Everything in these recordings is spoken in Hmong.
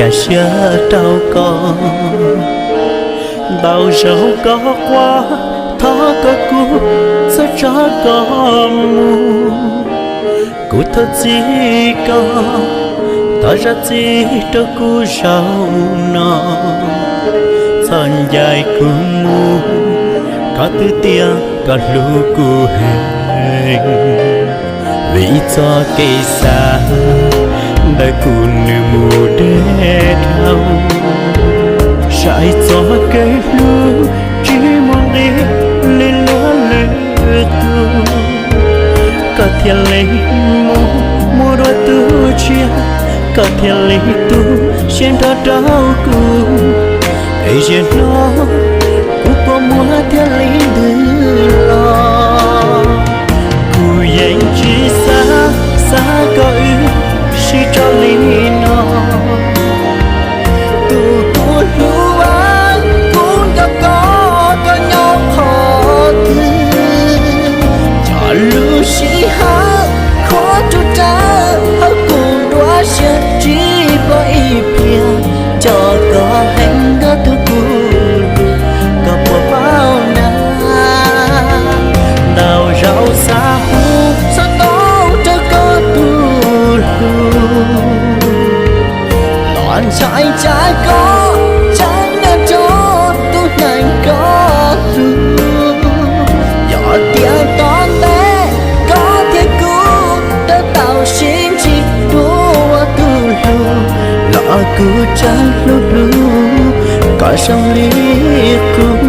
Siab rau koj, ntau zaus koj quaj, thov kom kuv txhob tso koj mus. Kuv thov txim koj, thov zam txim rau kuv zaum no. Txhob ncaim kuv mus, koj twb tias koj hlub kuv heev. Vim txoj kev xav ntawm kuv nws mus deb dhau, saib txoj kev hlub tsis muaj nqis li luag lwm tus. Koj thiaj li mus muaj dua tus tshiab, koj thiaj li tu siab nrog rau kuv. Es zaum no kuv puas muaj thiaj li ntws los, kuv yeej tsis xav, xav kom wb sib tso li no. Tus kuv hlub, kuv nco koj, koj nyob qhov twg? Cov lus sij hawm qhuav tsuj rawv hauv kuv nruab siab tsis pom ib pliag. Nco koj heev nkauj tus kuv hlub, koj puas paub na? Ntau zaus xav hu xov tooj rau koj tus hlub, los ntshai tsam koj tseem nyob rau tus neeg koj hlub. Yog tias tom ntej koj thiab kuv tau sib ntsib dua tus hlub, los kuv tseem hlub hlub koj zoo li qub.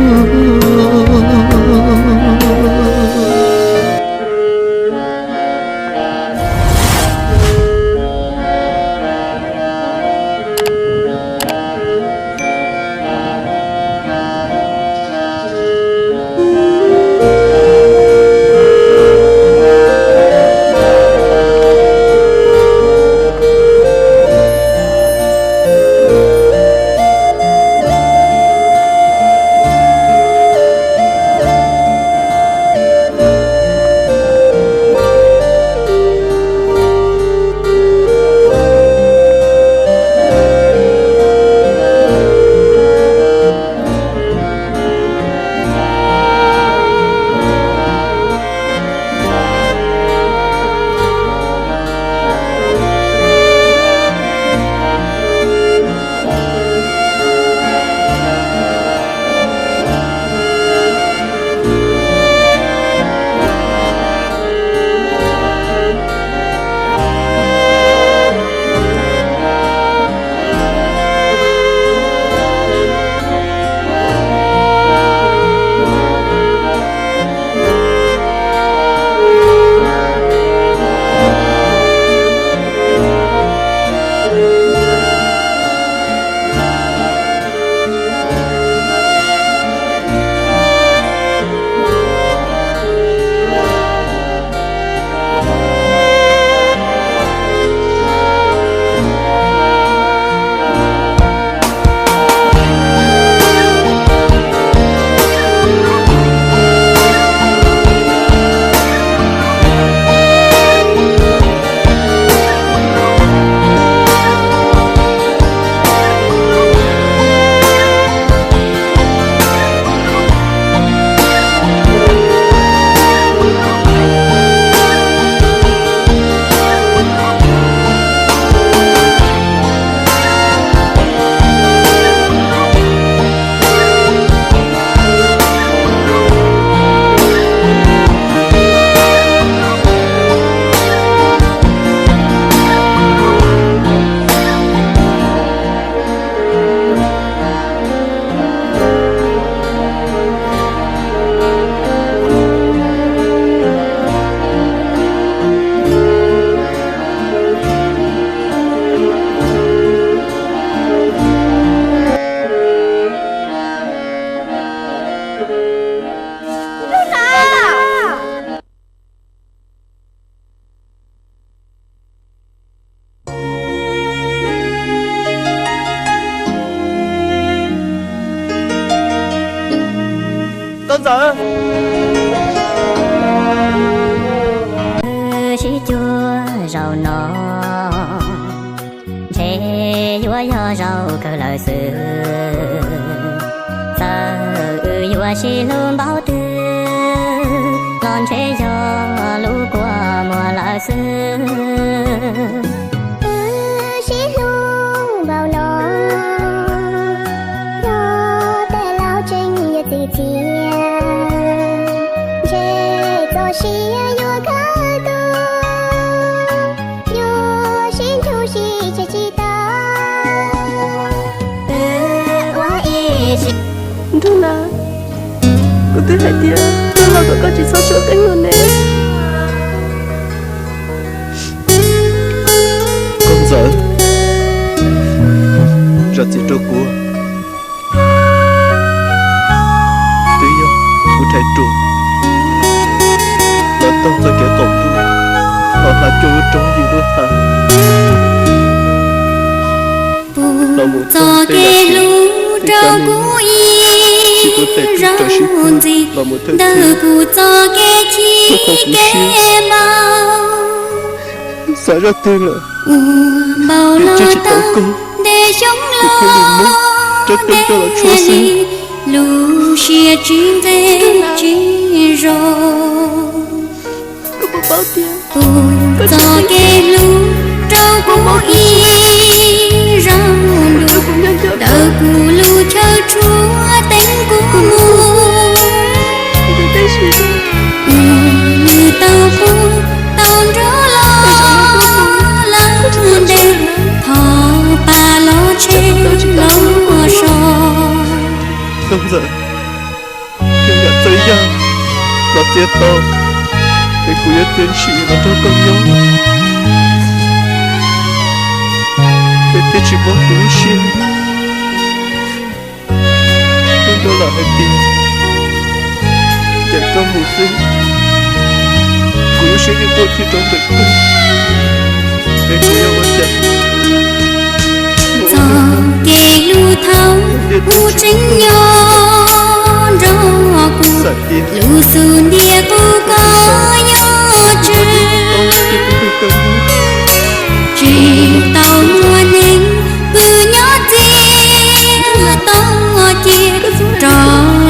Koj ntxawm, sib cuag zaum no ntshe yuav yog zaum lawm xwb. Txawm wb yuav sib hlub npaum twg los ntshe yog lub kua muag lawm xwb. Wb sib hlub npaum no, yog tej laus tseem yuav txim thiab, ntshe txoj sia yuav kawg tuag, yuav sib nrug sib tseg tsis tau. Wb ua ib sim. Nraug Nas, kuv twb hais tias koj los kom koj tsis txhob suab qeej no ne. Nkauj Ntxawm, zam txim rau kuv. Twb yog kuv rhais ruam los taug txoj kev qaum ntuj, los hla cuaj lub roob yim lub hav, los mus taug tej yam hlub rau kuv ib zaug ntxiv, ntawm kuv txoj kev chim kev npau. Xav zaj twg lawm, ua npaum los tau ntev xyoo los ntev li, lub siab tsis nqes tsis zoo. Tus txoj kev hlub rau kuv ib zaug ntuj, ntawm kuv lub chaw tsuag teeb kuv mus. Nws tau pub tau nrog los lawm ntev, thov pab los tshem los so. Nkauj Ntxawm, yog yam txawj yaj los txiav tau, es kuv yuav txiav ntsim los nrog koj nyob, es thiaj tsis mob kuv lub siab. Kuv nco lawm hais tias ncaim koj mus xwb, kuv lub siab yeej quaj cia rau ntawm koj, es kuv yuav ua cas? Txoj kev hlub thaum ub tseem nyob nrog kuv, lub xub ntiag qub koj nyob tsev. Tsis tau muaj neeg pw nyob txiag, toj cia rov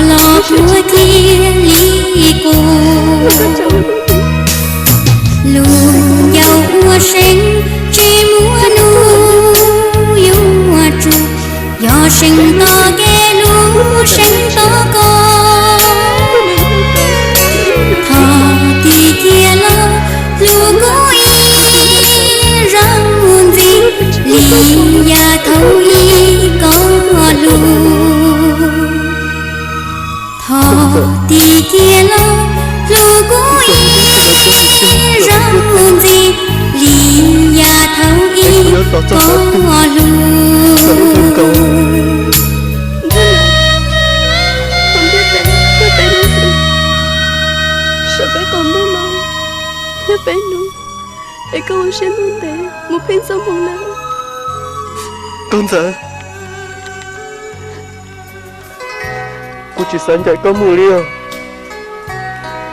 los puag thiaj li qub. Lub ncauj ua seev tsis muaj nub yuav tsum, yog seev txoj kev hlub seev txoj koj. Thov tig cia los hlub kuv ib zaug ntxiv li yav thaum ub koj hlub. Thov tig cia los hlub kuv ib zaug ntxiv li yav thaum ub koj hlub. Saum peb qaum ntuj no yog peb hnub, es koj ua siab ntuj ntev mus pheej txoj hmoo na. Nkauj Ntxawm, kuv tsis xav ncaim koj mus li os.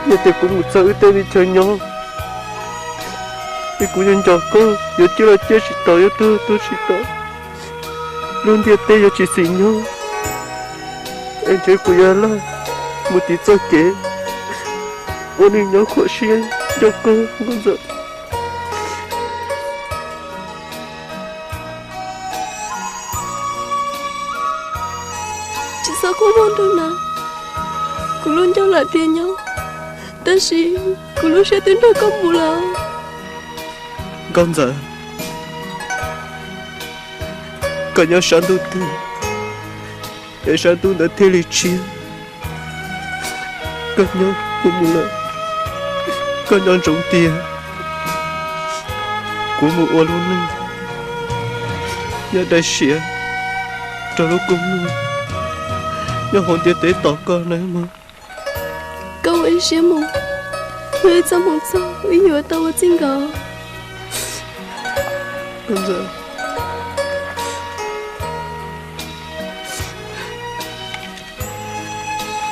Yog tias kuv mus txog wb tej li chaw nyob, es kuv yuav nco koj, yuav ciaj los ciaj tsis tau, yuav tuag los tuag tsis tau, lub ntiaj teb yuav tsis xis nyob, es ntshe kuv yuav laj mus tiv txoj kev ua neej nyob khuam siab nco koj, Nkauj Ntxawm. Tsis txhob quaj mog Nraug Nas, kuv lub ncauj lam tias nyob, tab sis kuv lub siab twb nrog koj mus lawm. Nkauj Ntxawm, koj nyob sab ntuj twg, es sab ntuj ntawd thiaj li tshiab. Koj nyob kuv mus lawm, koj nco ntsoov tias kuv mus ua lub neej nyob daim siav rau lub koob lub nyob hauv ntiaj teb tos koj nawb mog. Koj ua ib siab mus, yog ib txoj hmoo txog wb yuav tau ua txij nkawm.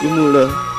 Kuv mus lawm.